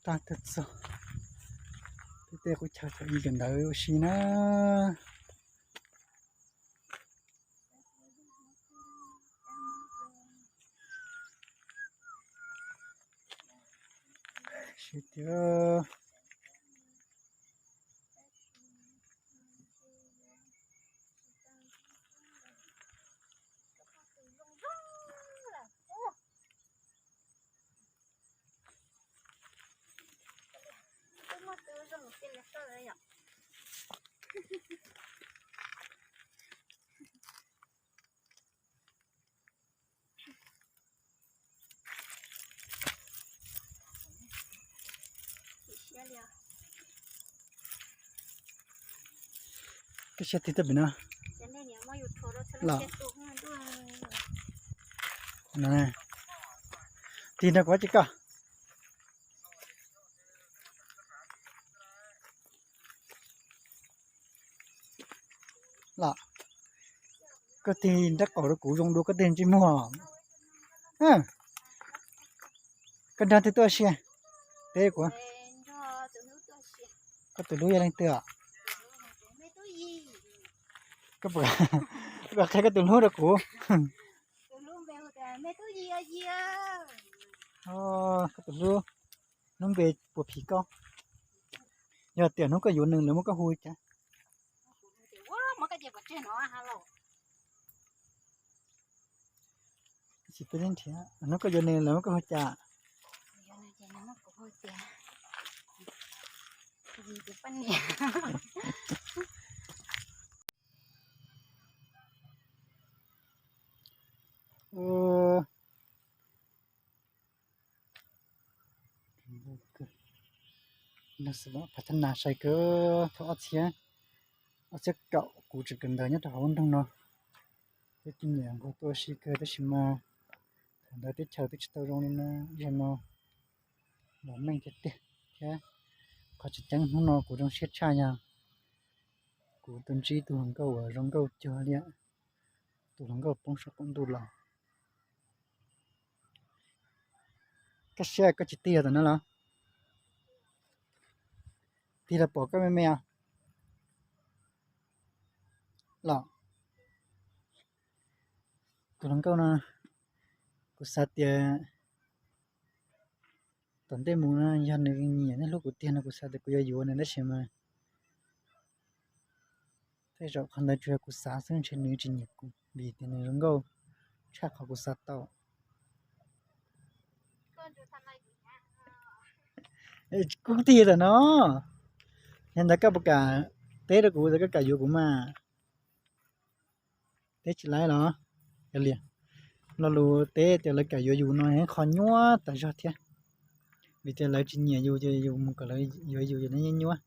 Tuaj txog tej qub chaw thaum ub kawm ntawv ua si na. Sib tiag. Koj siab tig tuaj pem no los? Tig no kuv tsis koj. Los, koj tig nraub qaum rau kuv zoo dua koj tig ntsej muag. Koj nrog twg tuaj ua si? Teb kuv. Koj tus hlub yog leej twg os? Koj puas, koj puas qhia koj tus hlub rau kuv? Koj tus hlub, lub npe puas phim koj? Yog tias hnub koj yuav nws lawv muab koj hu cas? Hnub koj yuav nws lawv muab koj hu cas? Phav thab nas sai kawg, thaum ob txhiab, ob txhiab kaum kuv tseem kawm ntawv nyob rau hauv lub nroog no. Peb tij nyiam nquag tuaj ua si kawg tab sis mas thaum ntawd teb chaws twb tsis tau zoo li no, ib zaug no los meej tiag tiag thiab. Qhov tseem ceeb hnub no kuv zoo siab tshaj yog kuv tau ntsib tus hluas nkauj uas zoo nkauj cuag li, tus hluas nkauj poob saum qaum ntuj los. Koj siab koj tsis tig los tom no los? Tig los pom koj me me os. Los, tus hluas nkauj no, kuv xav tias tom ntej mus no yog nws nyiam thiab hlub kuv tiag no kuv xav tias kuv yuav yuav nws tab sis mas tej zaum qhov ntawd tsuas yog kuv xav xwb, ntshe nws tsis nyiam kuv vim tias nws zoo nkauj tshaj qhov kuv xav tau. Kuv tig tom no, yog ntawd koj puas kam teb rau kuv, koj kam yuav kuv mas? Teb tsis laib los? Yog li, lo lus teb tias lawv kam yuav yus no yog qhov nyuaj tas zog thiab, vim tias lawv tsis nyiam yus ces yus mus kom lawv yuav yus ces lawv nyuaj nyuaj.